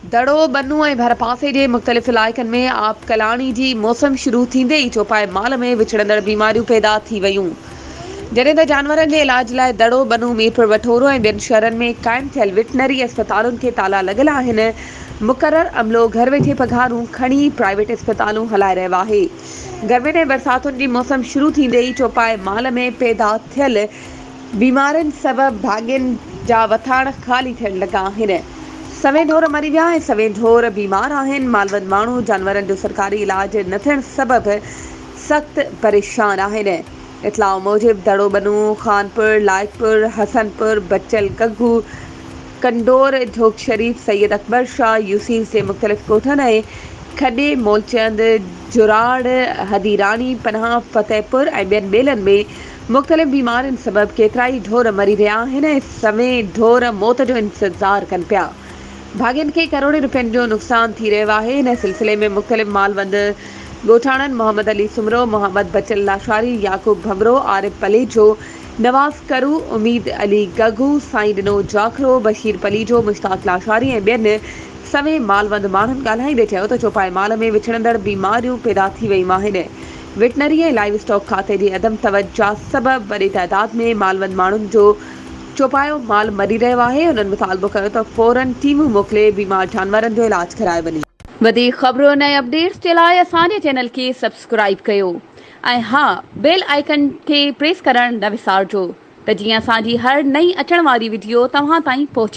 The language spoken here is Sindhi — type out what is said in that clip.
دڙو، ٻنو ۽ ڀرپاسي جي مختلف علائقن ۾ آبڪلاڻي جي موسم شروع ٿيندي ئي چوپائي مال ۾ وچڙندڙ بيماريون پيدا ٿي ويون. جڏهن ته جانورن جي علاج لاء دڙو، ٻنو، ميرپور بٺورو ۽ ٻين شهرن ۾ قائم ٿيل وٽنري اسپتالن کي تالا لڳل آهن، مقرر عملو گهر ويٺي پگهارون کڻي پرائيويٽ اسپتالون هلائي رهيو آهي. گرمين ۽ برساتن جي موسم شروع ٿيندي ئي چوپائي مال ۾ پيدا ٿيل بيمارين سبب ڀاڳين جا وٿاڻ خالي ٿيڻ لڳا آهن. سوين ڍور مري ويا ۽ سوين ڍور بيمار آهن. مالوند ماڻهو جانورن جو سرڪاري علاج نه ٿيڻ سبب سخت پريشان آهن. اطلاع موجب دڙو ٻنو، خانپور، لائقپور، حسن پور، بچل گگهو، ڪنڊور، جھوڪ شريف، سيد اڪبر شاهه، يوسيز جي مختلف ڳوٺن ۽ کڏي، مولچند، جراڙ، هديراڻي، پناهه، فتح پور ۽ ٻين ٻيلن ۾ مختلف بيمارين سبب ڪيترائي ڍور مري رهيا آهن ۽ سوين ڍور موت جو انتظار ڪن پيا. ڀاڳين کي ڪروڙين روپين جو نقصان ٿي رهيو آهي. ان سلسلي ۾ مختلف مالوند ڳوٺاڻن محمد علي سومرو، محمد بچل لاشاري، يعقوب ڀنڀرو، عارب پليجو، نواز ڪرو، اميد علي گگهو، سائين ڏنو جاکرو، بشير پليجو، مشتاق لاشاري ۽ ٻين سوين مالوند ماڻهن ڳالهائيندي چيو ته چوپائي مال ۾ وڇڙندڙ بيماريون پيدا ٿي ويون آهن. وٽنري ۽ لائيو اسٽاڪ کاتي جي عدم توجهه سبب وڏي تعداد ۾ مالوند ماڻهن جو چوپايو مال مري رهيو آهي، هنن مطالبو ڪيو ته فورن ٽيمون موڪلي بيمار جانورن جو علاج ڪرايو وڃي. وڌيڪ خبرن ۽ اپڊيٽس جي لاء اسان جي چينل کي سبسڪرائيب ڪيو ۽ ها بيل آئيڪن کي پريس ڪرڻ نه وسارجو ته جيئن اسان جي هر نئين اچڻ واري وڊيو توهان تائين پهچي.